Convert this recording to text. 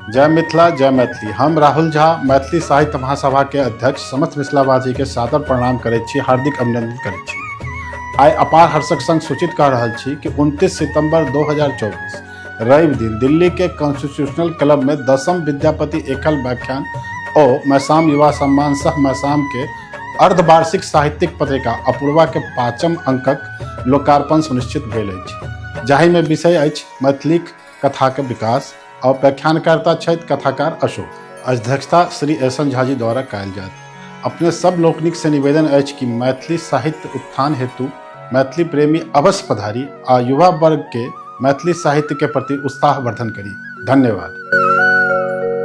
जय मिथिला, जय मैथिली। हम राहुल झा, मैथिली साहित्य महासभा के अध्यक्ष, समस्त मिथिलावासी के सादर प्रणाम करैत छी, हार्दिक अभिनंदन करैत छी। आइ अपार हर्षक संग सूचित कऽ रहल छी कि 29 सितंबर 2024 रवि दिन दिल्ली के कॉन्स्टिट्यूशनल क्लब में दसम विद्यापति एकल व्याख्यान ओ मैसाम युवा सम्मान सह मैसाम के अर्धवार्षिक साहित्यिक पत्रिका अपूर्वा के पाँचम अंकक लोकार्पण सुनिश्चित भेल अछि, जाहि में विषय अछि मैथिलीक कथाक विकास और व्याख्यानकर्ता छथि कथाकार अशोक। अध्यक्षता श्री एस एन झाजी द्वारा कयल जायत। अपने सब लोकनिक से निवेदन अछि कि मैथिली साहित्य उत्थान हेतु मैथिली प्रेमी अवश्य पधारी आ युवा वर्ग के मैथिली साहित्य के प्रति उत्साह वर्धन करी। धन्यवाद।